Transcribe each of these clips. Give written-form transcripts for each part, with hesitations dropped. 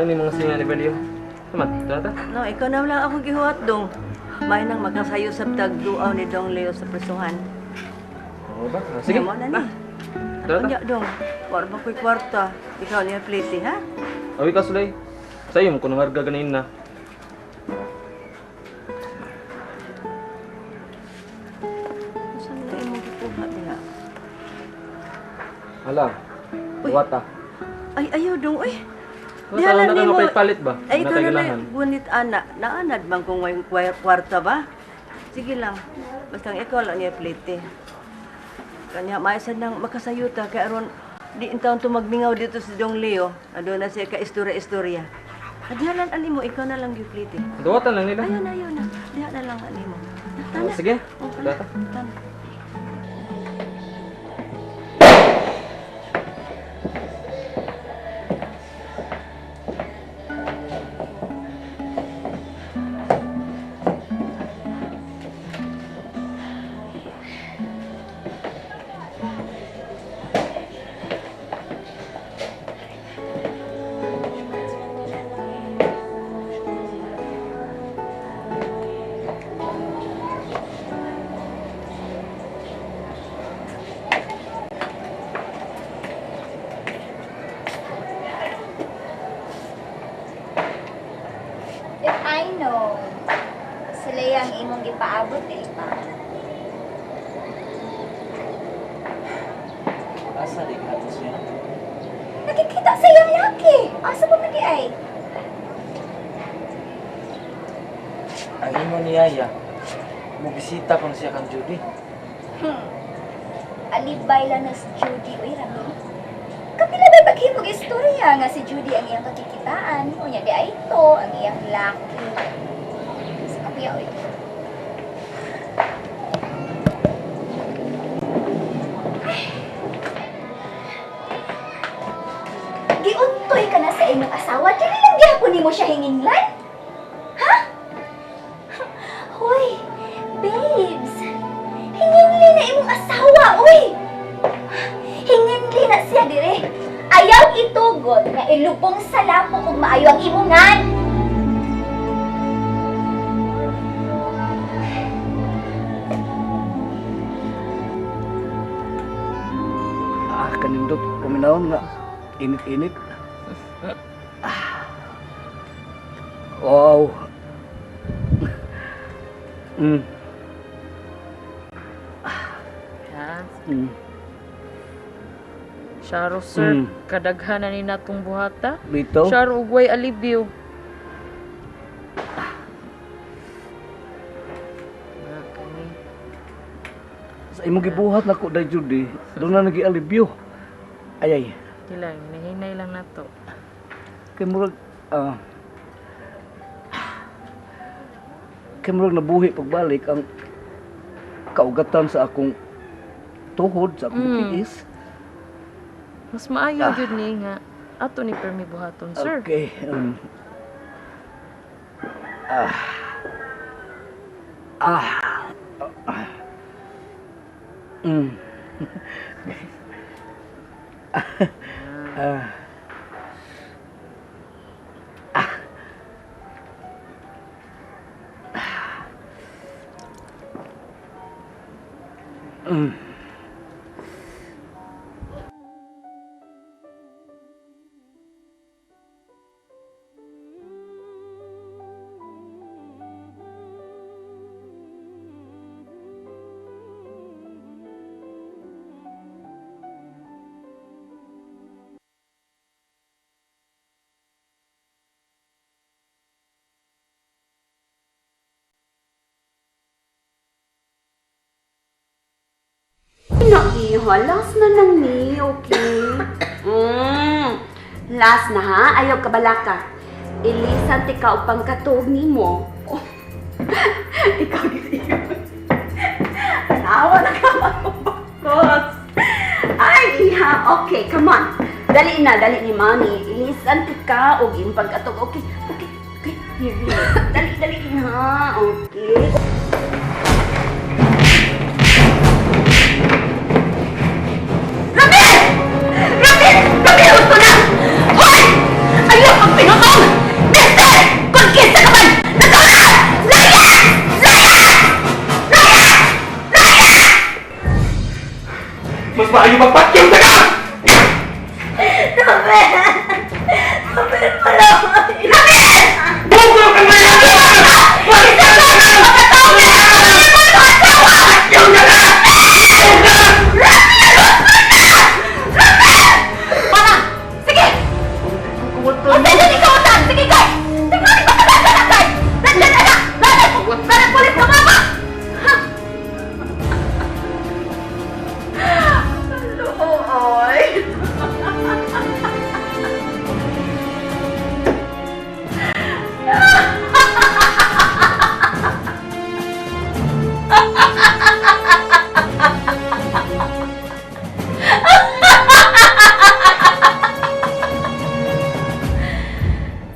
Mao ni mga singa ni Belio. Tamat, tata. No, ikaw na lang akong gihuhat dong. May nang makasayo sa tagduaw ni Dong Leo sa presuhan. Oo ba? Ah, sige. Mo na ni. Tara, ta. Unya dong. War ba ko'y kwarta? Ikaw niya plate, ha? Awi ka sulay. Sayo mo kuno ngarga ganin na. Saan na imong gikuha diha? Hala. Uy. Wata. Ay, ayaw dong, uy. Diha lang na nimo. ka palit ba? Ay, ikaw Natay na ganahan. lang, gunit ana. Naanad man kung may kwarta ba? Sige lang. Basta ang ikaw lang niya plate. Kanya, maisa nang makasayuta. Kaya aron, di in taon to magmingaw dito si Dong Leo. Ando na siya ka istorya-istorya. Adihalan ani mo, ikaw na lang yung plate. Duwatan lang nila. Ayaw na, ayaw na. Diha na lang ani mo. Tana. Oh, sige. Oh, tana. Data. Tana. If I know, sila ang imong gipaabot dili pa. Asa di ka siya? Nakikita sa iyang laki. Asa pa man di ay? Ang imo ni Yaya, mubisita kon siya kang Judy. Alibay lang na si Judy. Uy, Ramil. Kapila ba paghimog istorya nga si Judy ang iyang kakikitaan? Unya di ay ito, ang iyang laki. Sa kapya, uy. Ay. Giuntoy ka na sa imong asawa, dili lang gihapon nimo siya hinginglan? Ha? Hoy, babes. Hinginli na imong asawa, uy! Hinginli na siya dire. Ayaw itugot nga ilubong sa lamok ug maayo ang imungan. Ah, kanindot. Paminawon nga. Init-init. Ah. Wow. Ha? Sharo sir, kadaghan na ni natong buhata. Bitaw. Sharo ugway alibyo. Na kani. Sa imong gibuhat nako day Judy, doon na nagialibyo. Ay ay. Dili lang, nahinay lang nato. Kay murag kay murag nabuhi pagbalik ang kaugatan sa akong tuhod, sa akong tiis. Mas maayo gyud ni nga ato ni permi buhaton sir. Okay. Ah. Ah. Ah. Ah. Ah. Na, iha. Last na lang ni, okay? Last na ha? Ayaw ka balaka. Ilisan ti ka upang katuog nimo. Oh. Ikaw gid. Tawa na ka mabakos. Ay, iha. Okay, come on. Dali na, dali ni mami. Ilisan ti ka og imong pagkatuog. Okay, okay, okay. Here, here. Dali, dali ha. Okay. Ramil! Ramil! Ramil! Gusto na! Hoy! Ayaw pag pinutol! Yung taga! Bugol ka ngayon! Para! Sige! Unsa jud ikaw utan? Sige kay! Tingnan ko ka na kay! Nandiyan na na! Nanay pulis ka mama! Looy.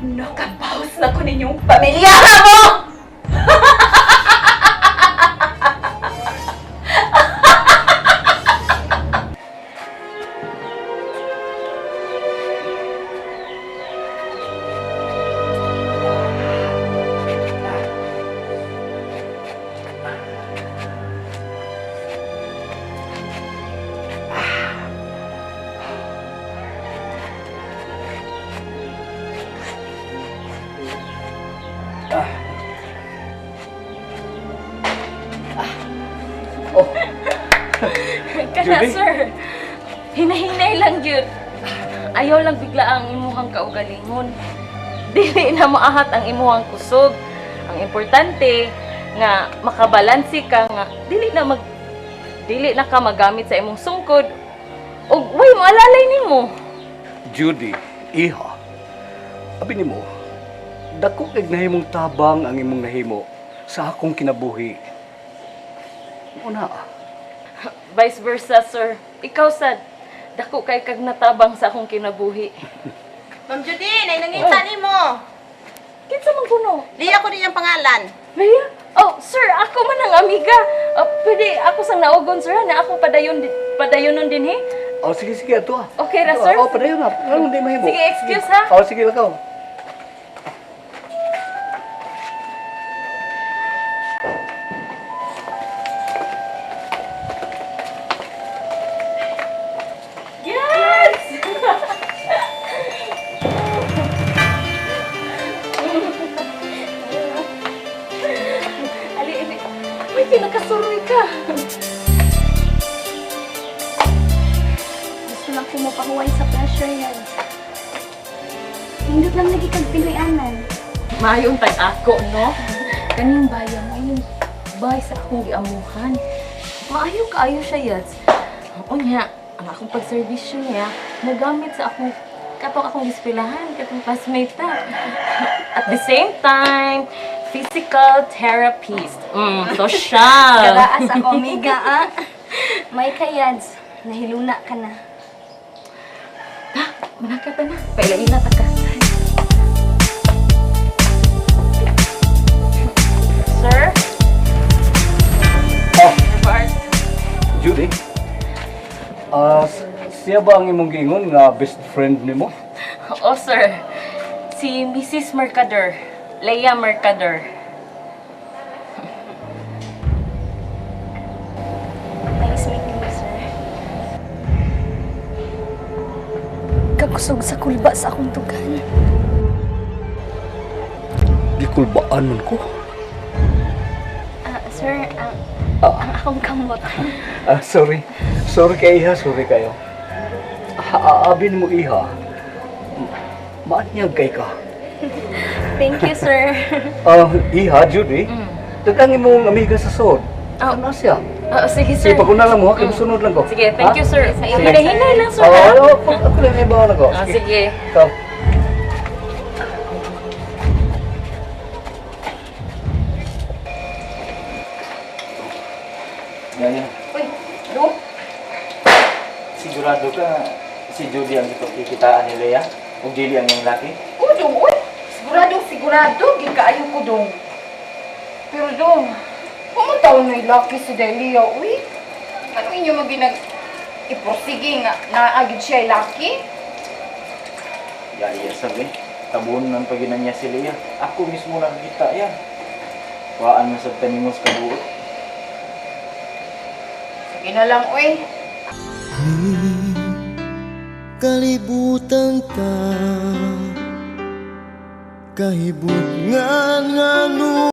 Nakabawas na ko ninyong pamilya mo! Kana, Judy? sir. Hinahinay lang yun. Ayaw lang bigla ang imuhang kaugalingon. Dili na maahat ang imuhang kusog. Ang importante nga makabalanse ka nga dili na ka magamit sa imong sungkod ug way moalalay nimo. Judy, iha. Abi nimo, dako kay nahimong tabang ang imong nahimo sa akong kinabuhi. Una, Vice versa, sir. Ikaw sad dako kay kag natabang sa akong kinabuhi. Ma'am Judine, ay nangita nimo. Kinsa man kuno? Liya ko din ang pangalan. Leia? Oh, sir, ako man ang amiga. Oh, pwede ako sang naugon, sir, na ako padayon padayonon din he. Oh, sige, sige, ato ah. Okay ra, Ato, sir? ah. Oh, padayon na. Ano hindi mahimo? Sige, excuse, ha? Oh, sige, lakaw. Yes! Ali, ali. Uy, pinakasuroy ka. Gusto lang ko mapahuway sa pressure yan. Nindot lang lagi kag Pinoy-anan. Maayong tag ako, no? Kaning baya mo yung bay sa akong giamuhan. Maayo kaayo siya, Yats. Unya, ang akong pagserbisyo niya, nagamit sa akong katong akong gispilahan, katong classmate ta. At the same time, physical therapist. Social. Karaas ako, amiga, ah. May kayads, nahiluna ka na. Ta, manakata na. Pailain na ta ka. Sir? Oh, Sir Bart? Judy. Ah, siya ba ang imong giingon nga best friend nimo? Oo, sir. Si Mrs. Mercader. Leia Mercader. Nice meeting you, sir. Kakusog sa kulba sa akong tugan. Gikulbaan man ko. Ah, sir, ang akong kamot. Ah, sorry. Sorry kay iha, sorry kayo. Abi nimo iha. Maanyag kay ka. Thank you, sir. Ah, iha, Judy. Daghang imong amiga sa sod. Oh. Ano siya? Oo, sige, sir. Sige, pag una lang mo, ha, kay sunod lang ko. Sige, thank Ha? you, sir. Sige. Hinahinay lang, sir. Oo, ha? oo, ako, ako lang may bawa na ko. Ah, sige. Ikaw. Yaya, Uy, do? sigurado ka si Judy ang ipagkikitaan ni Leia? O dili ang iyang laki? Oo, dong, uy. Sigurado, sigurado, gid kaayo ko dong. Pero dong, pumunta na laki si Delia, uy. Ano inyo maginag iprosige nga naagid siya laki? Yaya, sabi. Tabunan ng paginan niya si Leia. Ako mismo nakikita yan. Waan man sa tanimos kabuot. Sige na lang, uy. Ni Kalibutan ta. Kahibutngan nga.